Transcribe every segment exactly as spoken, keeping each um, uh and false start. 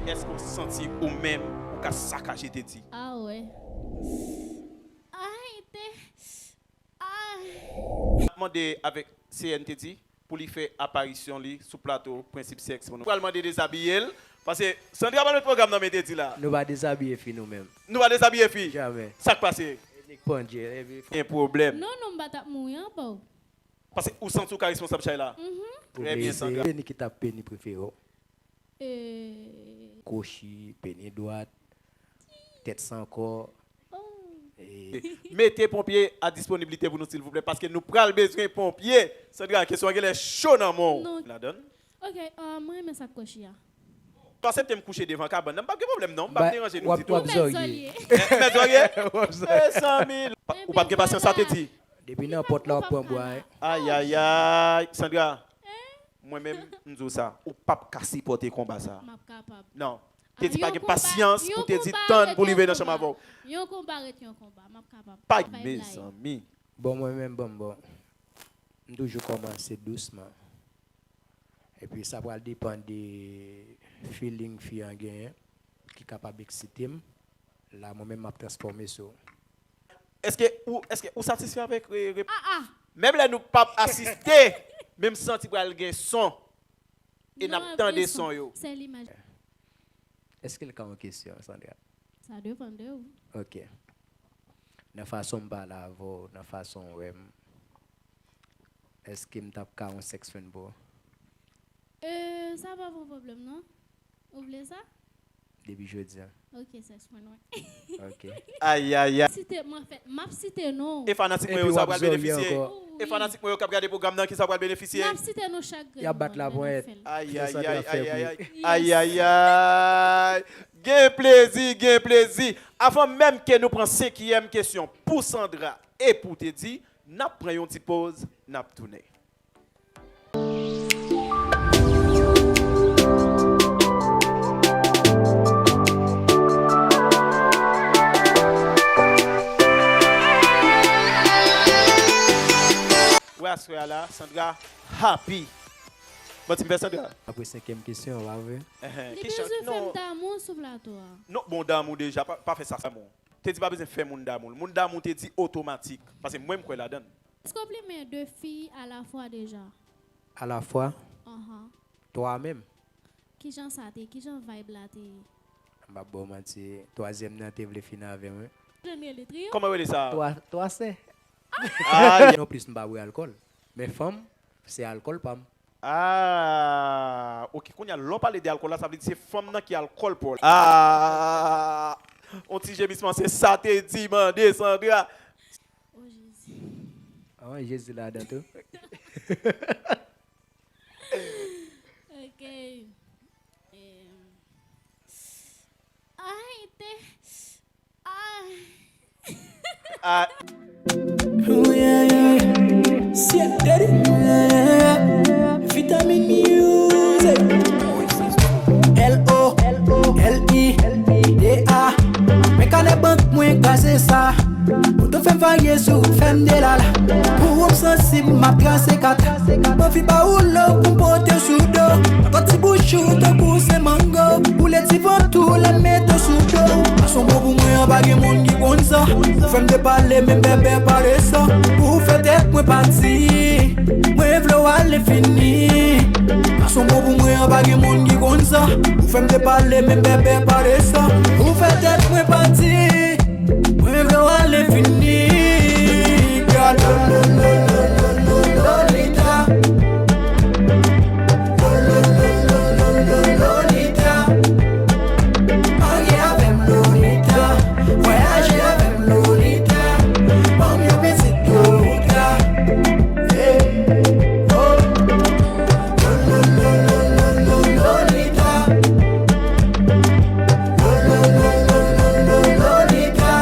Èske w santi ou menm ou ka sakaje Teddy? Ah wè. Ay, te. Ay. Mande avèk C N Teddy pou li fè aparisyon li sou plato Prensip Sèks pou nou. Pral mande dezabiye l, paske Sandra pral met pwogram nan men Teddy la. Nou pa dezabiye fi nou menm. Nou pa dezabiye fi? Jamè. Sa k pase? Nik pandye, epi fò gen pwoblèm. Non, non, m pa t ap mouri anba w. Paske ou santi w ka responsab chay la? Mhm. Trè byen, Sandra. Peni ki t ap peni prefere w. Eh. Kwochi, peni dwat, tèt san kò. Oh. Eh. Mete ponpye a disponiblite pou nou, silvouplè, paske nou pral bezwen ponpye. Sandra, kesyon an genlè cho nan men w. Non. Ladann. Ok, ah, mwen renmen sa k kwochi a. Ou aksepte m kouche devan kabann nan, m p ap gen pwoblèm non, m p ap deranje nou ditou. W ap zòrye. Ou mèt zòrye? W ap zòrye. Mezanmi, ou p ap gen pasyans sa Teddy? Depi nan pòt la, w ap pran bwa, wi. Ayayay, Sandra, mwen menm, m di w sa, ou p ap ka sipòte konba sa. M ap kapab. Non. Teddy pa gen pasyans pou Teddy tann pou li vin nan chanm avè w. Yon konba ret yon konba, m ap kapab. Pa, mezanmi. Bon, mwen menm, bon, bon. M toujou kòmanse dousman. Epi sa pral depann de feeling fi an genyen ki kapab eksite m. La, mwen menm, m ap transfòme sou. Èske ou, èske ou satisfè avèk re-, rep-, ah, ah. Menm lè nou p ap asiste, men m santi pral gen son. E n ap tande son yo. Sèl imaj. Èske l ka yon kesyon, Sandra? Sa depann de ou. Ok. Nan fason m pale avè w, nan fason w wè m, èske m t ap ka yon sex friend pou ou? Euh, sa pa yon pwoblèm, non. Ou vle sa? Depi jodi a. Ok, sex friend, wi. Ok. Ayayay. Site, mwen fè, m ap site non. E fanatik mwen yo, sa pral benefisye. E fanatik mwen yo k ap gade pwogram nan, ki sa pral benefisye? M ap site non chak grenn moun. Y ap bat laponyèt. Ayayay, ayayay. Ayayay. Gen plezi, gen plezi. Avan menm ke nou pran senkyèm kesyon pou Sandra e pou Teddy, n ap pran yon ti poz, n ap tounen. Wè aswè a la, Sandra happy. Bon, ti fè Sandra. Apre senkyèm kesyon, pa vre? Li bezwen fè m damou sou plato a. Non, bon, damou deja, pa, pa fè sa, damou. Teddy pa bezwen fè moun damou l. Moun damou Teddy otomatik. Paske mwen, m kwè ladan l. Èske w plimen de fi alafwa deja? Alafwa? Ahan. Twa menm. Kijan sa te ye? Kijan vibe la te ye? M p ap ba w manti, twazyèm nan te vle fin avè m, wi. Jan n rele trio? Kòman yo rele sa? Twa, twa sè. Ah! Non plis, m pa bwè alkòl. Men fanm, se alkòl pa m. Ah, ok, kounye a, lè w pale de alkòl la, sa vle di se fanm nan ki alkòl pa w la. Ah, on ti jemisman, se sa Teddy mande, Sandra. Oh, Jezi. Ah, Jezi ladan tou. Ok. Em. Ay, te. Ah. Ah. Oh, yeah, yeah. Siete. Yeah, yeah, yeah. Vitamin Music. L O L I D A. Men kanè bank mwen kraze sa. Ou tou fè m varye sou fè m delala. Pou ou m sansib, m ap trase kat. M anvi ba ou love pou m pote sou do. Nan ti bouch ou tankou se mango. Boule ti vant ou lè m mete w sou do. Gason bon pou mwen an pa gen moun ki konn sa. Ou fè m te pale, men bèbè pale sa. Ou fè tèt mwen pati. Mwen vle w ale fini. Gason bon pou mwen an pa gen moun ki konn sa. Ou fè m te pale, men bèbè pale sa. Ou fè tèt mwen pati. Mwen vle w ale fini. Gad. Lolita. Lolita. Marye avè m, Lolita. Vwayaje avè m, Lolita. Ban m yon pitit, Lolita. Hey. Oh. Lolita. Lolita.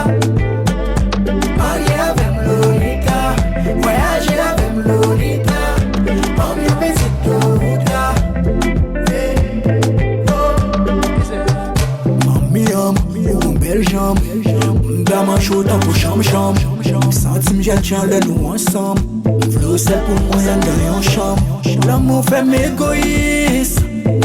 Marye avè m, Lolita. Vwayaje avè m, Lolita. Ban m yon pitit, Lolita. Hey, oh. Manmi an m, ou gon bèl janm. M ta manch ou tankou chanmchanm. M santi m jènjan lè nou ansanm. M vle w sèl pou mwen anndan yon chanm. Lanmou fè m egoyis.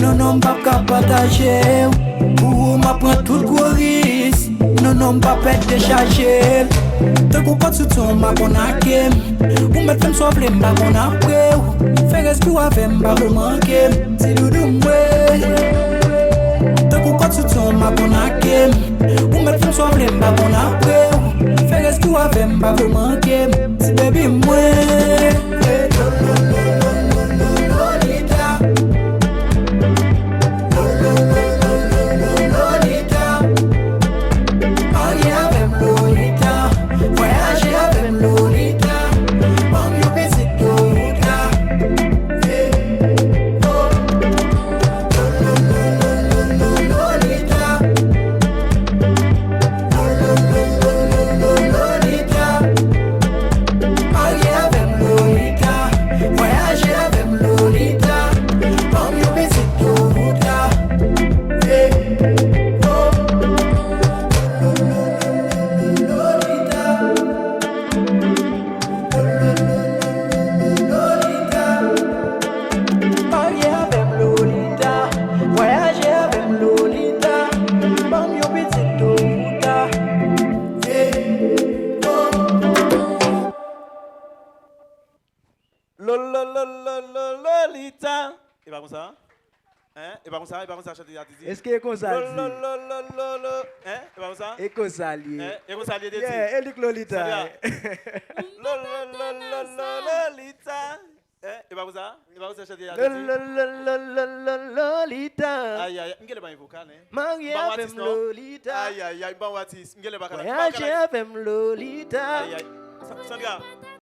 Non, non, m p ap ka pataje w. Pou ou, m ap pran tout gwo risk. Non, non, m p ap pèt dechaje l. Tankou kòd sou ton, m ap konn ake m. Ou mèt fè m sa w vle, m pa konn apre w. Fè rès vi w avè m, pa vle w manke m. Ti doudou m, wi. Tankou kòd sou ton, m ap konn ake m. Ou mèt fè m sa w vle, m pa konn apre w. Fè rès vi w avè m, pa vle w manke m. Ti baby m, wi. Lolita. Lolita. Marye avè m, Lolita. Vwayaje avè m, Lolita. Ban m yon pitit Lolita. Yeah. Oh. Lolita. Lolita. Marye avè m, Lolita. Vwayaje avè m, Lolita. Ban m yon pitit Lolita. Yeah. Oh. Lolita. Lolita. Marye avè m, Lolita. Vwayaje avè m, Lolita. Ban m yon pitit Lolita. Yeah. Oh. Lo, lo, lo, lo, lo, Lolita. E pa konsa? Hein? E pa konsa, e pa konsa chante a, Titi? Èske e konsa l di? Lo, lo, lo, lo, lo, lo. Hein? E pa konsa? E konsa l ye. Hein? E konsa l ye, Titi? Yeah, e li k Lolita. Sa di a? Lo, lo, lo, lo, lo, Lolita. Hein? E pa konsa? E pa konsa chante a, Titi? Lo, lo, lo, lo, lo, lo, Lolita. Ay, ay, ay, m genlè pa gen vokal, hein. Marye avè m, Lolita. Ay, ay, ay, m pa yon atis. M genlè pa ka. Vwayaje avè m, Lolita. Ay, ay. Sa-, Sandra.